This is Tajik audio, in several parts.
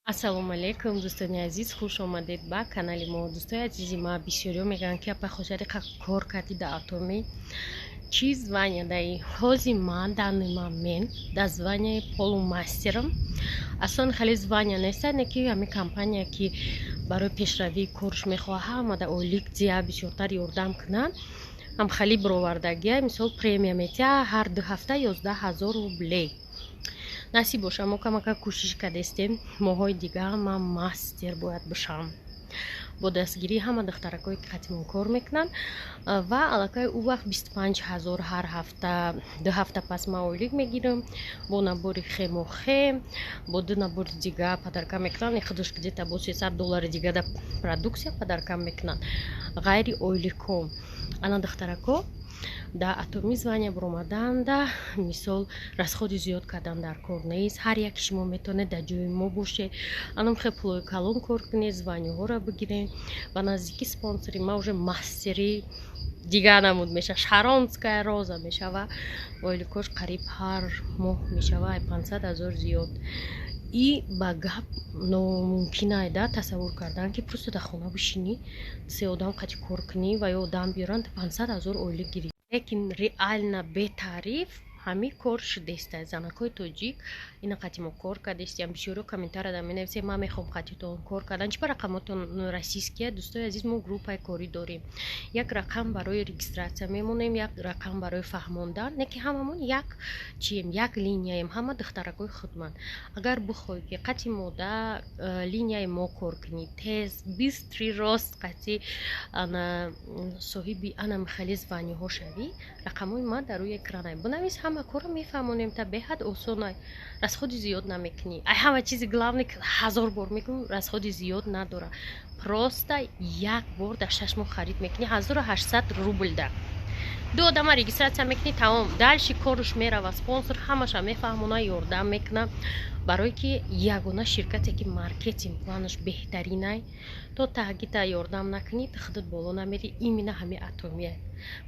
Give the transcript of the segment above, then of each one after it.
Ассалому алайкум, дӯстони азиз, хуш омадед ба канали мо. Дӯстои азизи ма, бисёриё мегӯянд, ки апа, хошари кор кардӣ да Атоми, чӣ звания даи? Ҳози ман данный момент да званияи полумастерам. Аслан хеле звания неста, не ки ҳамин компания, ки барои пешравии корш мехоҳа, ҳама да ойлик зия бисёртар ёрдам кунад, ҳам хали бировардагия. Мисол, премия метиҳа ҳар 2 ҳафта 11 000 рублей. Насиб боша, мо камака кӯшиш кардестем, моҳҳои дигар ман мастер бояд бошам бо дастгирии ҳама духтаракое, ки қатимон кор мекунанд. Ва аллакай ӯ вақт 25 000 ҳар ҳафта, 2 ҳафта пас ман ойлик мегирам, бо набори хемохем, бо ду набори дига подарка мекунанд. Худаш где-то бо 300 доллари дига да продукция подарка мекунанд, ғайри ойликҳо. Ана, духтарако, да Атоми звания баромаданда, мисол, расходи зиёд кардан дар кор нест. Ҳар яки шумо метавонед дар ҷои мо бошед, анам хел пулои калон кор кунед, званияҳоро бигиред. Ба наздики спонсори ма уже мастери дигар намуд меша, шаронская роза мешава. Ойликош қариб ҳар моҳ мешава ай 500 000 зиёд. И ба гап номумкин айда тасаввур кардан, ки просто дар хона бишинӣ, се одам қати кор кунӣ ва ё одам биёранд, 500 000 ойлик гирӣ. Лекин реально бетаъриф ҳамин кор шудеста. Занакҳои тоҷик ина қати мо кор кардестиям. Бисёриё комментария менависем: ман мехоҳам қатитон кор кардан, чи ба рақамотон российския? Дӯстои азиз, мо группаи корӣ дорем, як рақам барои регистрация мемонем, як рақам барои фаҳмондан. Не ки ҳамамон як чием, як линияем, ҳама духтаракҳои худманд. Агар бихоҳӣ, ки қати мода линияи мо кор кунӣ, тез, быстрый рост қати ана соҳиби ана михали званияҳо шавӣ, рақамҳои ман дар рӯи экранай, бинавис. Ҳама корро мефаҳмонем, та беҳад осонай, расходи зиёд намекунӣ. Ай ҳама чизи главный, ҳазор бор мегӯм, расходи зиёд надора. Просто як бор дар 6 моҳ харид мекунӣ, 1800 рубл да ду одама регистрация мекунӣ, тамом. Дальше коруш мерава, спонсор ҳамаша мефаҳмона, ёрдам мекуна. Барое ки ягона ширкате, ки маркетинг планаш беҳтаринай, то тагита ёрдам накунӣ, ту худат боло намери, именно ҳами Атомия.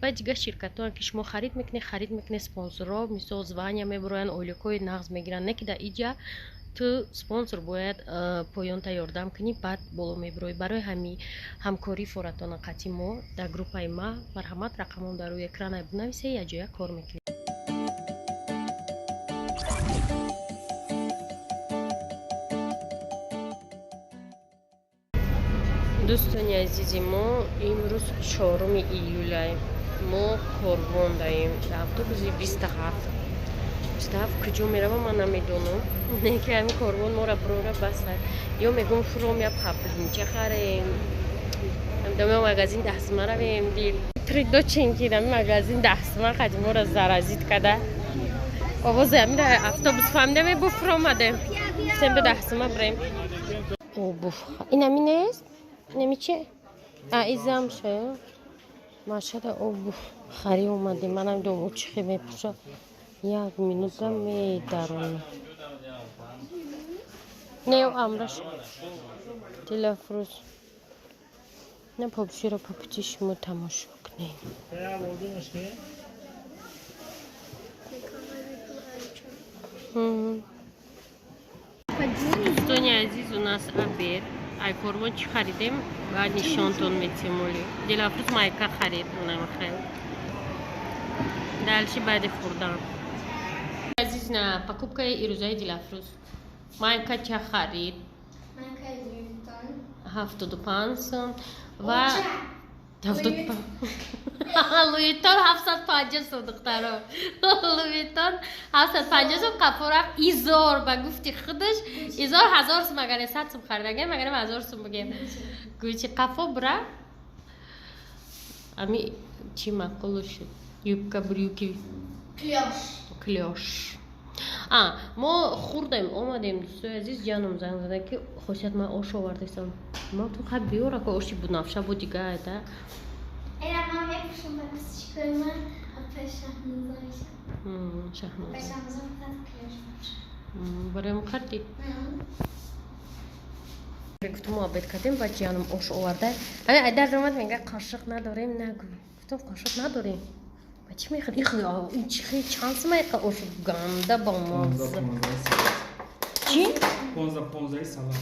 Ва дигар ширкатҳоам, ки шумо харид мекунед, харид мекунед, спонсорҳо, мисол, звания мебуроянд, ойликҳои нағз мегиранд. Не ки дар иҷа ту спонсор бояд поёнта ёрдам кунӣ, баъд боло мебироӣ. Барои ҳами ҳамкорӣ форатона қатъи мо дар группаи ма, марҳамат, рақамон дар рӯи экрана, бинависе, якҷоя кор мекунем. Дӯстони азизи мо, имрӯз 4 июлай, мо корвон даем дар автобуси 27. 27 куҷо мерава, ман намедонам, ки ҳамин корвон мора бирора, баса. Ё мегӯм, фуром, я паплинча харем, даме магазин даҳсима равем. Дил три доченьки дами магазин даҳсима қади мора заразить када. Овози ҳамин автобус фаҳмида, мебу фуромадем, гуфтем, бе даҳсима бирем. Обуф инами нест, инами чи а изамша машада. Обуф хари омадем. Ман намедонам, чӣ хе мепӯша, як минута медарона. Не, амраш Дилафрӯз на побширо по пути шумо тамошо кунем. Дӯстони азиз, у нас обед. Ай корвон чӣ харидем, баъд нишонтон метемоли. Дилафрӯз майка харид, намахел. Дальше баъди хӯрдан. Азиз, на покупкаи ирӯзаи Дилафрӯз майка ча харид? 75 сом ва Луитон 750 сом. Духтаро, Луитон 750 сом. Қафо рафт изор, ба гуфти худаш изор 1000 сум, агар 100 сум харидагем, агарем 1000 сум бигем. Гучи қафо бира, ами чӣ маъқулу шуд? Юбка, брюки? Клёш. Клёш. А мо хӯрдем, омадем. Дӯстои азиз, ҷаном занг зада, ки хосият, ман ош овардастам. Ма ту хай биёра, ка оши бунафша бо дига да. Эра ман мепӯшам ба кусчикои ман, апа Шаҳноза мешам. Шаҳноза. Ба Шаҳноза фақат клёш мепӯшам. Бароям хардӣ? Гуфтум, мо обед кардем, баъд ҷаном ош оварда. Ами айдар омад, мега, қошиқ надорем, нагӯ. Гуфтум, қошиқ надорем, ба чӣ мехӯрд? Ин чи хе, чанд сума иқа ош ганда бомазза. Чӣ? 15 15 салат.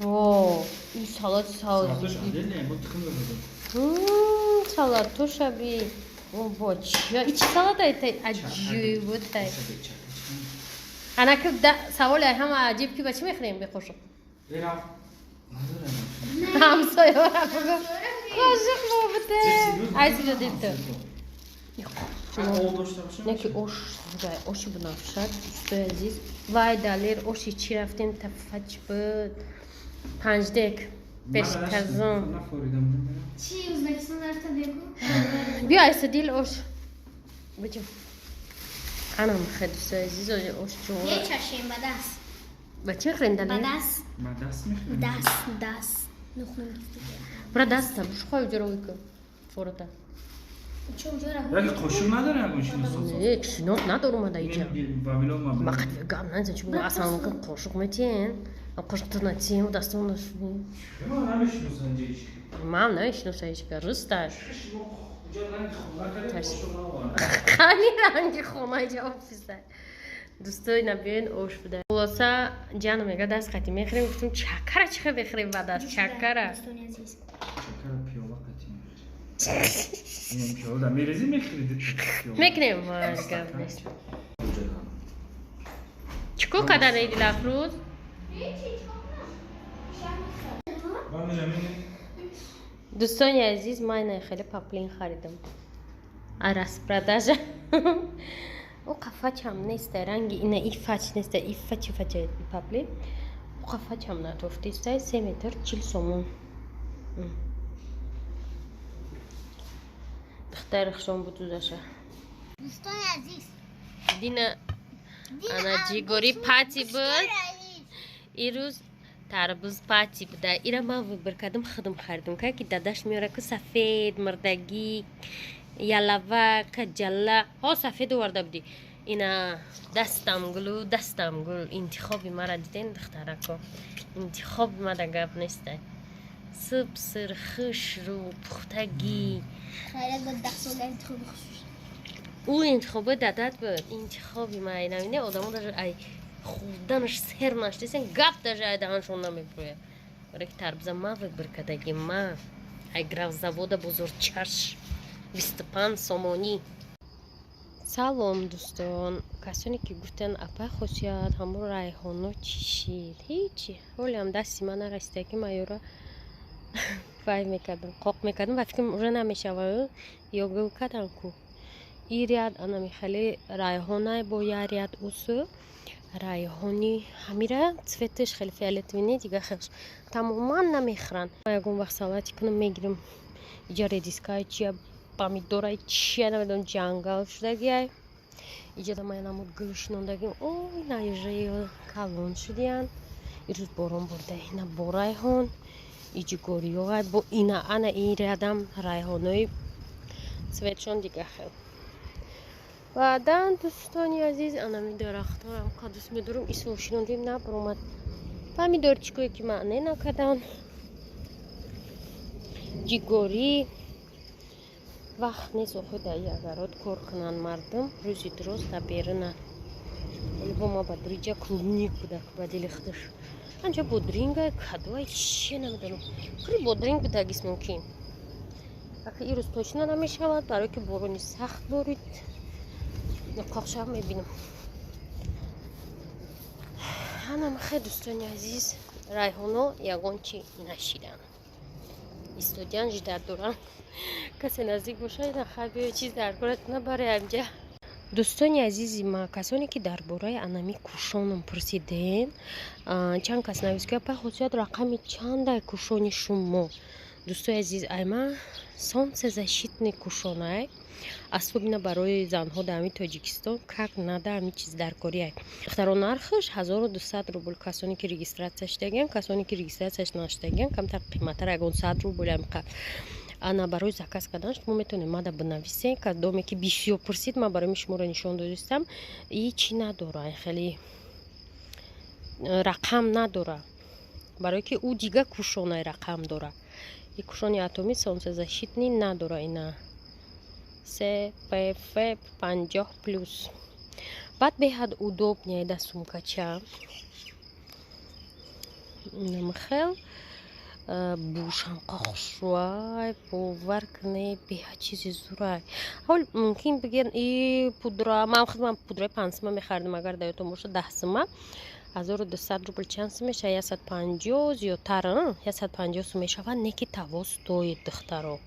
О, ин салат. Салатош отдельно, бо тухм додем. Салат тошаби. О, чия? И чи салат айтай? Аҷиботай. Ана ки саволи ҳама аҷиб, ки ба чӣ мехӯрем беқошуқ? Ҳамсоёра бугу. Қошуқ бобуте. Айсиҷо дидту. Не ки ош зугай, оши бунафшад, дӯстои азиз. Вай, Далер, оши чӣ рафтем, тафач буд. Панҷдек пешказон. Чи Узбекистон рафта бегу? Биё, Айсадил, ош. Биҷо. Анам хе, дӯстои азиз, ош чӯ. Мечашем ба даст. Ба чӣ хӯрем, Далер? Ба даст. Ба даст мехӯрем. Даст, даст. Нухнум гифту. Бра даста, бушхой ҷуровӣ ку. Форота. Чо ҷора? Яки қошуқ надора ягон шиносо? Не, шинос надорум ада иҷа. Вавилон ма. Мақат гап назан, чӣ бугу, ассалому алайкум, қошуқ метиен. Қошуқ натиен, дастон нашуди. Ман намешиносам инҷа ҳеч. Ман намешиносам ҳеч ка, русташ. Қани. Қани ранги хона иҷа офиса. Дӯстои, набиёен, ош буда. Хулоса, ҷану мега даст қати мехӯрем, гуфтум чакара чӣ хел мехӯрем ба даст чакара. Дӯстони азиз. Чакара пиёла қати мехӯрем. Пиёла мерези мехӯред. Мекунем, гап нест. Чӣ кор кардан иди Лафрӯз? Дӯстони азиз, ман ина хеле паплин харидам. А распродажа. О, қафачам неста, ранги ина и фач неста, и фачи фача паплин. О, қафачам натофтиста, 3 метр 40 сомон. Духтари хушон буд узаша. Дӯстони азиз. Дина ана ҷигори пати буд. Ирӯз тарбуз пати буда. Ира ман выбор кардам, худам харидам. Ка ки дадаш меора ку сафед, мурдагӣ, ялава, каҷала. Ҳо, сафед оварда будӣ. Ина дастам гулу дастам гул. Интихоби мара диден, духтарако. Интихоби мада гап нестай. Суб сир хушрӯ, пухтагӣ. Хайрат ба 10 сола интихоби хуш. Ӯ интихоби дадат буд. Интихоби ма ина одамо даже ай хӯрданаш сер наштесен, гап даже ай даҳаншон намебурӯяд. Барои ки тарбуза ма выбор кардаги ма. Ай гравзавода бозорчаш 25 сомонӣ. Салом, дӯстон. Касоне ки гуфтанд, апай Хосият, ҳамон райҳоно чӣ шид? Ҳечи. Ҳолиам дасти ман нарасида, ки ман ёра вай мекардам, қоқ мекардам ва фикрам уже намешава, ё гул кардам ку. И ряд ана михали райҳонай, бо як ряд усу райҳони ҳамира цветаш хеле фиолетовый, не, дига хелш тамоман намехӯранд. Ман ягон вақт салати кунам, мегирам. Иҷа редискай чия, помидорай чия, намедонам, ҷангал шудагиай. Иҷада ман намуд гул шинондагим. Ой, наижаи калон шудиян. Ирӯз борон бурда, ина бо райҳон, иҷигориёай, бо ина ана ин рядам райҳонои цветшон дига хел. Баъдан, дӯстони азиз, анами дарахтҳоам қадус медорам, исол шинондем, набаромад. Помидорчикое ки маъне накардан. Ҷигорӣ вақт нест охир дар огород кор кунанд мардум, рӯзи дуроз дар берунанд. Вале бо ма ба дуриҷа клубник буда ба дили худаш. Анҷа бодринга кадуай чие, намедонам. Хеле бодринг будагист мумкин. Аки ирӯз точно намешавад, барое ки борони сахт борид. Қоқшав мебинам. Анам хе, дӯстони азиз, райҳоно ягон чи нашиданд. Истодиан жидар дорам. Касе наздик бошад, нахай биё, чиз дар корат набаре амҷа. Дӯстони азизи ма, касоне ки дар бораи анами кушоном пурсидем, чанд кас навис ки апай Хосият, рақами чандай кушони шумо? Дӯстои азиз, айма солнцезащитный кушонай, особенно барои занҳо дар ҳамин Тоҷикистон, как надо ҳамин чиз даркориай. Духтаро, нархаш 1200 рубл. Касоне ки регистрация шудагиан, касоне ки регистрацияш нашудагиан, камтар қиматтар, ягон 100 рубл ҳамиқа. Ана барои заказ кардан шумо метавонед мада бинависед. Кадоме ки бисёр пурсид, ман барои шуморо нишон додистам. И чӣ надора, хеле рақам надора, барое ки ӯ дига кушонаи рақам дора. И кушони атоми солнцезащитный надора. Ина СПФ 50+. Баъд беҳад удобный да сумкача. Намхел бушанқа хушрӯай, бовар кунед, беҳад чизи зурай. Ҳол мумкин бигӯян, и пудра. Ман худман пудраи 5 сима мехаридам, агар дар ёдтон бошад, 10 сима 1200 рубл чанд сум мешавад? 150, зиёдтар, 150 сум мешавад. Не ки того стоит, духтаро.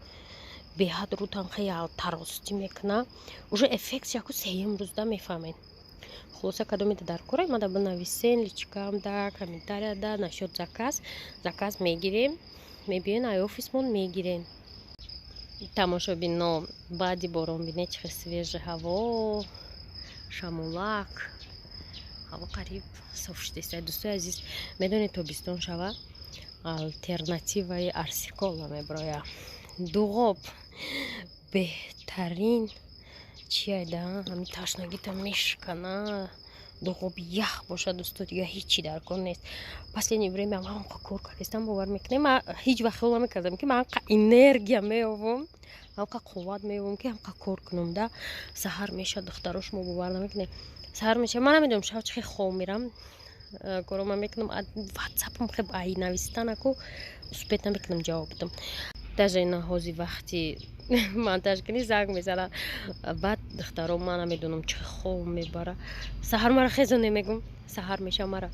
Беҳад рӯтам хеле таростӣ мекунад, уже эффект яку сеюм рӯзда мефаҳмед. Хулоса, кадомеда дар кора, мада бинависен личкам да, комментарияда, насчёт заказ. Заказ мегирем, мебиёен, ай офисмон мегирен. Тамошобино, баъди борон бинед, чӣ хел свежий ҳаво, шамолак, ҳаво қариб соф шудеста. Дӯстои азиз, медонед, тобистон шава, алтернативаи Арсикола меброя, дуғоб. Беҳтарин чиайда, ҳами ташнагита мешкана. Дуғоб ях бошад, дӯсто, дига ҳечи дар кор нест. Последнее время ман ҳамқа кор кардастам, бовар мекунем, ман ҳеҷ вақт хиёл намекардам, ки ман ҳамқа энергия меёвам, ҳамқа қувват меёвам, ки ҳамқа кор кунам. Да саҳар мешад, духтаро, шумо бовар намекунед, саҳар мешад, ман намедонам, шаб чӣ хел хоб мерам, корома мекунам, ватсапам хеб ай навистанаку успеть намекунам ҷавоб бидам. Даже ина ҳози вақти монтаж кунӣ занг мезанад. Баъд, духтаро, ман намедонам, чӣ хоб мебара. Саҳар мара хезоне, мегум, саҳар меша, мара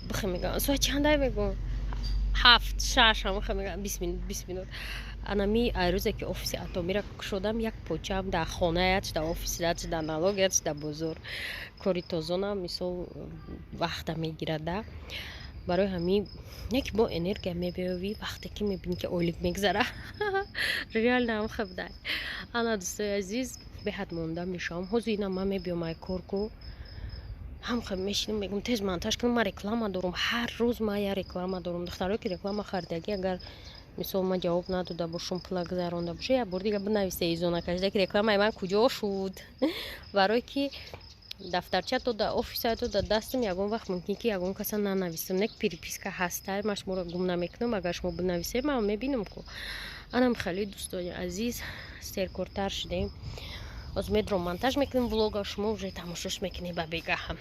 бихе, мегам, соат чандай? Мегум, 7, 6 ҳамаха мегам, 20 минут, 20 минут. Анами айрӯзе ки офиси Атомира кушодам, як почаам дар хонаят, дар офисият, дар налогият, дар бозор, кори тозонам, мисол, вақта мегирад да. Барои ҳамин яке бо энергия мебиёвӣ, вақте ки мебинӣ, ки ойлик мегзара, реально ҳам хабдай. Ана, дӯстои азиз, беҳад монда мешавам. Ҳозир ина ман мебиём ай корку, ҳам хаб мешинам, мегум, тез монтаж кунам. Ман реклама дорум, ҳар рӯз ман я реклама дорум. Духтаро, ки реклама харидагӣ, агар, мисол, ман ҷавоб надода бошум, пула гузаронда боша, як бор дига бинависе, изона кашида, ки рекламаи ман куҷо шуд? Барое ки дафтарча то да офиса, то да дастам, ягон вақт мумкин ки ягон каса нанависам, не, переписка ҳаста, ман шуморо гум намекунам. Агар шумо бинависед, ман мебинам ку. Анам хеле, дӯстони азиз, серкортар шудем. Ҳозир медром, монтаж мекунем влога, шумо уже тамошош мекунед ба бегаҳам.